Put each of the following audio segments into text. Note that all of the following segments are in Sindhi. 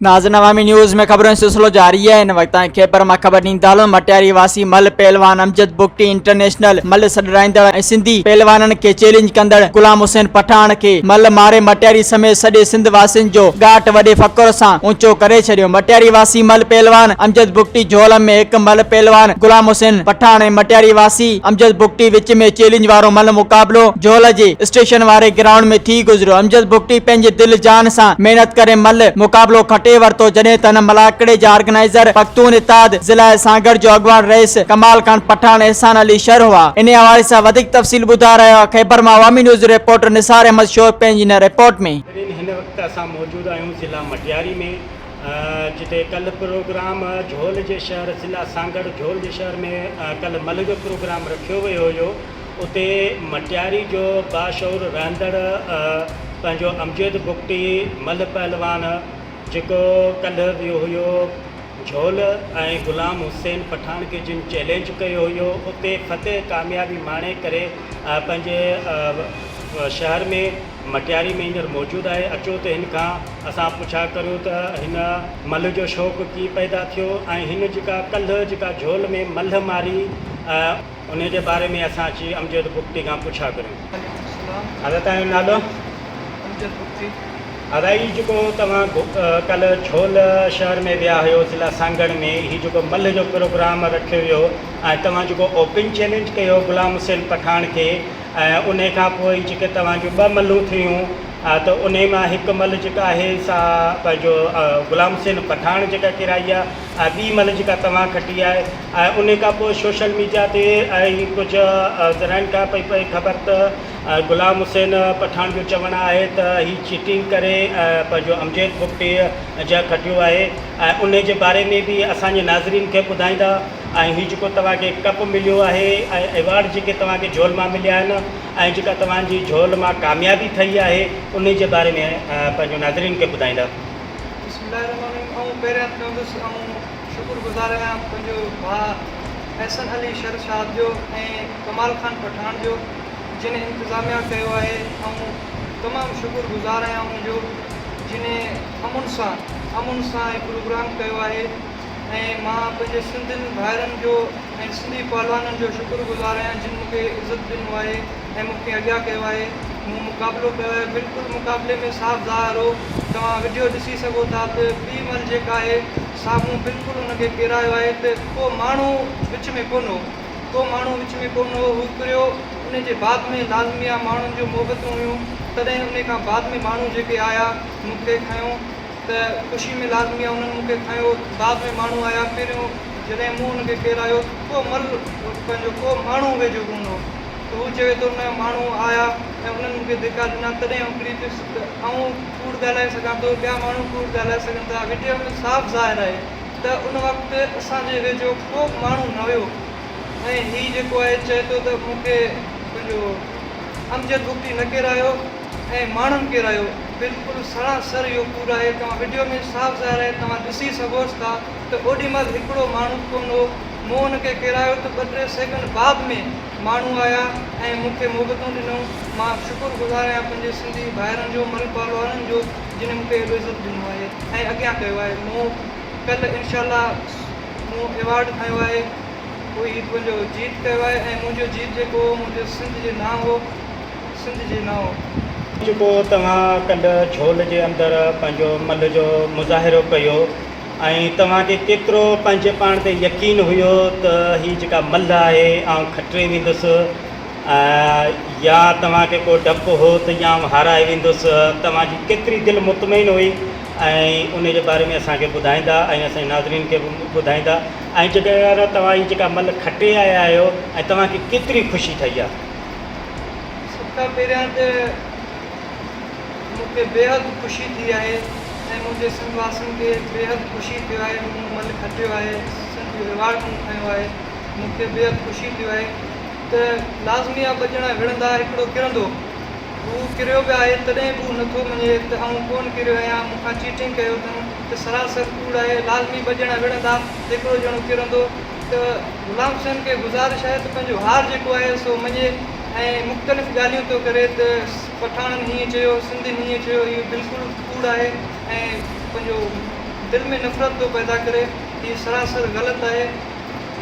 ناظرين عوامي نيوز ۾ خبرن جو سلسلو جاري آهي هن وقت تائين خيبر مان خبر ڏيندا هلون مٽياري واسي ملهه پهلوان امجد بگٽي انٽرنيشنل ملهه سڏرائيندڙ ۽ سنڌي پهلوانن کي چئلينج ڪندڙ غلام حسين پٺاڻ کي ملهه ماري مٽياري سميت سڄي سنڌ واسين جو ڳاٽ وڏي فخر سان اوچو ڪري ڇڏيو مٽياري واسي ملهه پهلوان امجد بگٽي جهول ۾ هڪ ملهه پهلوان غلام حسين پٺاڻ ۽ مٽياري واسي امجد بگٽي وچ ۾ چئلينج وارو ملهه مقابلو جهول جي اسٽيشن واري گرائونڊ ۾ ٿي گذريو. امجد بگٽي پنهنجي دل جان سان محنت ڪري ملهه مقابلو کٽي ورتو جڏهن ته هن ملاکڙي جا آرگنائيزر پختون اتحاد ضلعي سانگهڙ جو اڳواڻ رئيس ڪمال خان پٺاڻ احسان علي شر هئا. انهي حوالي سان وڌيڪ تفصيل ٻڌائي رهيو آهي خيبر مان عوامي نيوز جو رپورٽر نثار احمد شور پنهنجي هن رپورٽ ۾. ناظرين هن وقت اسان موجود آهيون ضلع مٽياري ۾ جتي ڪلهه پروگرام جهول جي شهر ضلع سانگهڙ جهول جي شهر ۾ ڪلهه ملهه جو پروگرام رکيو ويو هيو اتي مٽياري جو باشعور رهندڙ پنهنجو امجد بگٽي ملهه پهلوان جيڪو ڪلهه ويو هيو جهول ۽ غلام حسين پٺاڻ کي جن چئلينج ڪيو هيو اتي فتح ڪاميابي ماڻي ڪري پنهنجي شهر ۾ مٽياري ۾ هينئر موجود آهي اچو ته هن کان اسان پڇا ڪريون ته هن ملهه جو شوق ڪيئن پيدا ٿيو ۽ هن جيڪا ڪلهه جيڪا جهول ۾ ملهه ماري انهي جي باري ۾ اسان اچي امجد بگٽي کان پڇا ڪريون. وعليڪم السلام. ادا توهان جو نالو؟ امجد بگٽي. ادا هي جيڪو توهان ڪلهه جھول شهر ۾ ويا هيو ضلع سانگهڙ ۾ هي جيڪو ملهه جو پروگرام رکيو ويو ۽ توهان جيڪو اوپن چئلينج ڪيو غلام حسين پٺاڻ کي ۽ انهي کان پوء جيڪي توهان جون ٻه ملهون ٿيون ته انهي مان هڪ ملهه جيڪا آهي سا پنهنجو غلام حسين پٺاڻ جيڪا ڪيرائي آهي ۽ ٻي مھل جيڪا توھان کٽي آھي ۽ انھي کان پوء سوشل ميڊيا تي ۽ ڪجهه ذرائعن کان پئي پئي خبر ته غلام حسين پٺاڻ جو چوڻ آھي ته ھي چيٽنگ ڪري پنھنجو امجد بگٽي جا کٽيو آھي ۽ انھي جي باري ۾ به اسان جي ناظرين کي ٻڌائيندا ۽ ھي جيڪو توھان کي ڪپ مليو آھي ۽ ايوارڊ جيڪي توھان کي جھول مان مليا آھن ۽ جيڪا توھان جي جھول مان ڪاميابي ٿئي آھي انھي جي باري ۾ پنھنجو ناظرين کي ٻڌائيندا. بسم الله الرحمٰن الرحيم آئون پهريان چوندس آئون شڪر گذار آهيان پنهنجو ڀاء احسن علي شر صاحب جو ۽ ڪمال خان پٺاڻ جو جن انتظاميا ڪيو آهي آئون تمام شڪر گذار آهيان ان جو جن امن سان امن سان هي پروگرام ڪيو آهي ۽ مان پنهنجي سنڌين ڀائرن جو ۽ سنڌي پهلوانن جو شڪر گذار آهيان جن مون کي عزت ڏنو آهي ۽ مون کي اڳيان ڪيو آهي مون مقابلو ڪيو آهي بلڪل مقابلي ۾ صاف ظاهر هو توهان وڊيو ڏسي سگهو ٿا ته ٻي مھل جيڪا آهي سا مون بلڪل ان کي ڪيرايو آهي ته ڪو ماڻهو وچ ۾ ڪونه هو ڪو ماڻهو وچ ۾ ڪونه هو هو ڪريو ان جي بعد ۾ لازمي آ ماڻهن جو محبتون هيون تڏهن ان کان بعد ۾ ماڻهو جيڪي آيا مون کي کنيو ته خوشي ۾ لازمي آ انهن مون کي کنيو بعد ۾ ماڻهو آيا پهريون جڏهن مون ان کي ڪيرايو ته ڪو مل پنهنجو ڪو ماڻهو ويجهو ڪونه هو ته هو چوي ٿو نه ماڻهو آيا ۽ انهن مون کي ڌڪا ڏنا تڏهن آئون ڪري پيس ته آئون ڪوڙ ڳالهائي سگهان ٿو ٻيا ماڻهو ڪوڙ ڳالهائي سگهن ٿا وڊيو ۾ صاف ظاهر آهي ته ان وقت اسان جي ويجهو ڪو به ماڻهو نه هيو ۽ هي جيڪو آهي چئي ٿو ته مون کي پنهنجو امجد بگٽي نه ڪيرايو ۽ ماڻهن ڪيرايو بلڪل سراسر اهو ڪوڙ آهي توهان وڊيو ۾ صاف ظاهر آهي توهان ڏسي سگهوس ٿا ته اوڏي مهل هڪڙو ماڻهو به ڪونه هو مون ان کي ڪيرايو ته ٻه ٽي سيڪنڊ بعد ۾ ماڻهو آيا ۽ مون کي محبتون ڏنو مان شڪر گذار آهيان پنهنجي سنڌي ڀائرن جو مل پهلوانن جو جن مون کي ايڏو عزت ڏنو آهي ۽ اڳيان ڪيو آهي مون ڪلهه انشاء الله مون ايوارڊ کنيو آهي پوء هي پنهنجو جيت ڪيو آهي ۽ منهنجو جيت جيڪو هو منهنجو سنڌ جي نانء هو سنڌ جي نانء. جيڪو توهان ڪلهه جهول جي اندر پنهنجو ملهه جو مظاهرو ڪيو ۽ توهان کي ڪيترو پنهنجي پاڻ تي يقين هيو ته هي جيڪا ملهه آهي آئون کٽي ويندس يا توهان کي ڪو ڊپ هو ته يا آئون هارائي ويندس توهان جي ڪيتري دل مطمئن هئي ۽ ان جي باري ۾ اسان کي ٻڌائيندا ۽ اسان جي ناظرين کي به ٻڌائيندا ۽ جيڪر توهان هي جيڪا ملهه کٽي آيا آهيو ۽ توهان کي ڪيتري خوشي ٿئي آهي. سڀ کان پهريان ته مون کي بيحد خوشي ٿي آهي ۽ منهنجي سنڌ واسين کي بيحد خوشي ٿيو آهي مون ملهه کٽيو آهي سنڌ جو ايوارڊ مون کنيو آهي مون کي بيحد خوشي ٿيو آهي ته لازمي آ ٻه ڄڻا وڙهندا هڪڙو ڪرندو هو ڪريو به آهي تڏهن به هو نٿو مڃي ته آئون ڪونه ڪريو آهيان مون کان چيٽنگ ڪيو اٿن ته سراسر ڪوڙ آهي لازمي ٻه ڄڻا وڙهندا هڪڙو ڄڻو ڪرندو ته غلام حسين کي گذارش آهي ته پنهنجو هار جيڪو آهي سو مڃي ۽ مختلف ڳالهيون ٿو ڪري ته پٺاڻن هيئن چيو سنڌين هيئن چيو اهو بلڪل ڪوڙ آهي ۽ پنهنجو دل ۾ نفرت ٿو پيدا ڪري هي سراسر غلط آهي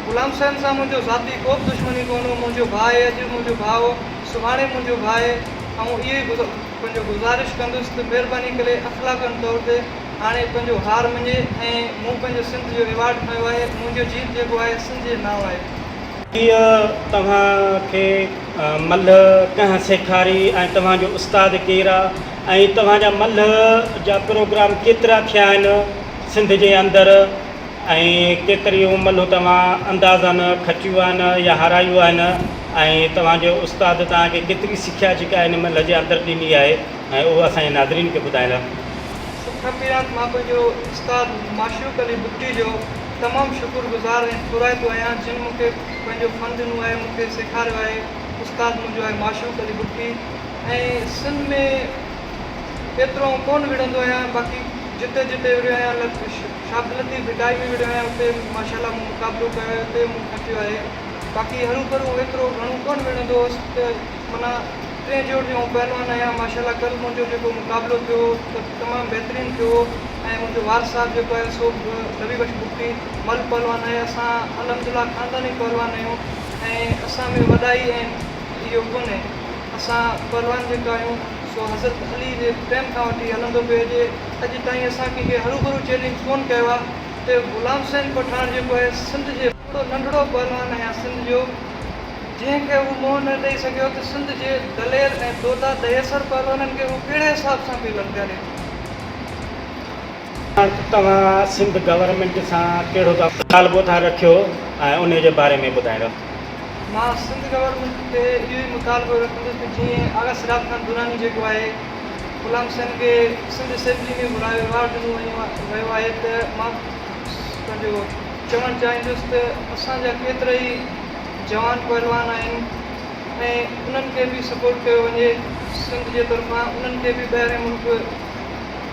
غلام حسين سان منهنجو ذاتي ڪو به دشمني ڪونه هو منهنجو ڀاء آهي اڄ منهنجو ڀاء هو سڀاڻي منهنجو ڀاء آهي آئون اهو ئي پنهنجو گذارش ڪندس ته مهرباني ڪري اخلاقن طور تي هاڻي پنهنجو هار مڃي ۽ مون پنهنجو سنڌ جو ايوارڊ کنيو آهي منهنجو جيت جيڪو آهي سنڌ جي نانء آهي. هيء توهان کي ملهه ڪنهن سيکاري ۽ توهان جو استاد ڪير آ ۽ توهان جا ملهه جا پروگرام ڪيترا ٿيا آهن سنڌ جي اندر ۽ ڪيتريون ملهون توهان اندازن کٽيون آهن يا هارايون آهن ۽ توهان جو استاد توهان کي ڪيتري سکيا جيڪا ان ملهه جي اندر ڏني آهي ۽ اهو اسان جي ناظرين کي ٻڌائيندا. سڀ کان پهريان ته مان پنهنجو استاد معشوق علي بگٽي جو تمام شڪر گذار ۽ ٿورائتو آهيان جن مون کي پنهنجو فن ڏنو آهي مون کي سيکاريو آهي استاد منهنجو آهي معشوق علي بگٽي ۽ سنڌ ۾ ايترو آئون ڪونه وڙهندو آهيان باقي جتي جتي وڙهيو آهيان شاهه عبداللطيف ڀٽائي ۾ وڙهيو آهيان اتي ماشاءالله مون مقابلو ڪيو آهي اتي مون کٽيو آهي باقي هروڀرو ايترو گهڻو ڪونه وڙهندو هوس ته معنيٰ ٽئين جوڙ جو آئون پهلوان آهيان ماشاءالله ڪلهه منهنجو جيڪو مقابلو ٿيو هو ته تمام بهترين ٿيو هو ۽ منهنجو وارث صاحب جيڪو آهي سو به نبي بخش بگٽي مل پهلوان آهي اسان الحمدلله خانداني پهلوان آهيون ۽ اسان ۾ وڏائي ۽ اهو ڪونهي اسان پهلوان جيڪا آهيون سو حضرت علي جي ٽائيم کان وٺي هلندو پيو اچي اڄ تائين اسان ڪنهن کي هروڀرو چئلينج ڪونه ڪيو آهي ته غلام حسين پٺاڻ جيڪو آهي سنڌ جي هڪڙو ننڍڙو پهلوان آهيان سنڌ جو جنهن کي هو منهن نه ڏئي سگهيو ته سنڌ جي دلير ۽ دودا دهيسر پهلوانن کي هو ڪهڙي حساب سان پيو للڪاري. توهان سنڌ گورنمينٽ سان ڪهڙو مطالبو ٿا رکيو ۽ انهي جي باري ۾ ٻڌائيندا. مان سنڌ گورنمينٽ تي اهو ئي مطالبو رکندس ته جيئن آغا سراج خان دراني جيڪو آهي غلام حسين کي سنڌ اسيمبلي ۾ گهرايو ايوارڊ ڏنو ويو آهي ته مان پنهنجو چوڻ چاهيندس ته اسان جا ڪيترائي جوان پهلوان آهن ۽ انهن کي به سپورٽ ڪيو وڃي سنڌ جي طرفان انهن کي به ٻاهرين ملڪ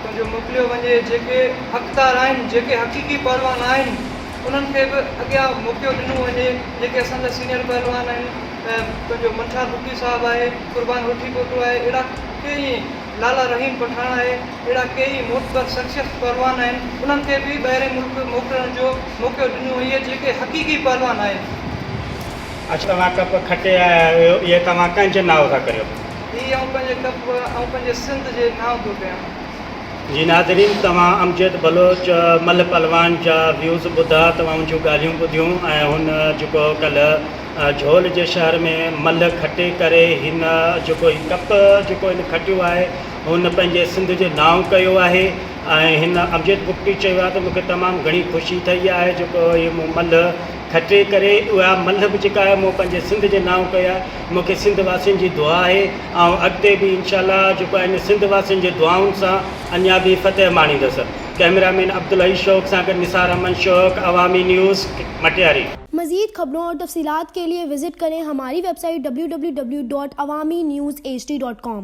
پنهنجو موڪليو وڃي جيڪي حقدار آهن جيڪي حقيقي پهلوان آهن انهن کي به اڳيان موقعو ڏنو وڃي جيڪي اسان جا سينئر پهلوان آهن پنهنجو منٺار بگٽي صاحب آهي قربان هوٺي پوٽو آهي اهڙا ڪيئي لالا رحيم پٺاڻ آهي اهڙا ڪيئي معتبر شخصيت پهلوان آهن انهن کي به ٻاهرين ملڪ موڪلڻ جو موقعو ڏنو وڃي جيڪي حقيقي پهلوان آهن. اڇا توهان ڪپ کٽي آيا آهيو اهي توهان ڪنهن جي نانء ٿا ڪريو. هي آئون پنهنجي ڪپ آئون پنهنجي سنڌ جي نانء ٿو ڪيان. جي ناظرين توهان امجد بلوچ ملھ پهلوان جا ويوز ٻڌا توهان ان جون ڳالهيون ٻڌيون ۽ هن جيڪو ڪلهه جهول جي شهر ۾ ملھ کٽي ڪري هن جيڪو هي ڪپ جيڪو هن کٽيو آهي هن پنهنجي سنڌ جي نانء ڪيو آهي ۽ هن امجد بگٽي چيو آهي ته مونکي تمام گهڻي خوشي ٿئي آهي جيڪو هي مون ملھ کٽي ڪري اها ملھ به جيڪا آهي مون پنهنجي سنڌ جي نانء ڪئي آهي مونکي سنڌ واسين جي دعا آهي آئون اڳتي به انشاء الله جيڪو آهي سنڌ واسين جي دعائن سان اڃا به فتح ماڻيندس ڪئميرا مين عبدالحئي شوق سان گڏ نثار احمد شوق عوامي نيوز مٽياري. مزيد خبرون اور تفصيلات کے لئے وزٽ کریں ہماری ویب سائٹ www.awamiNewsHD.com.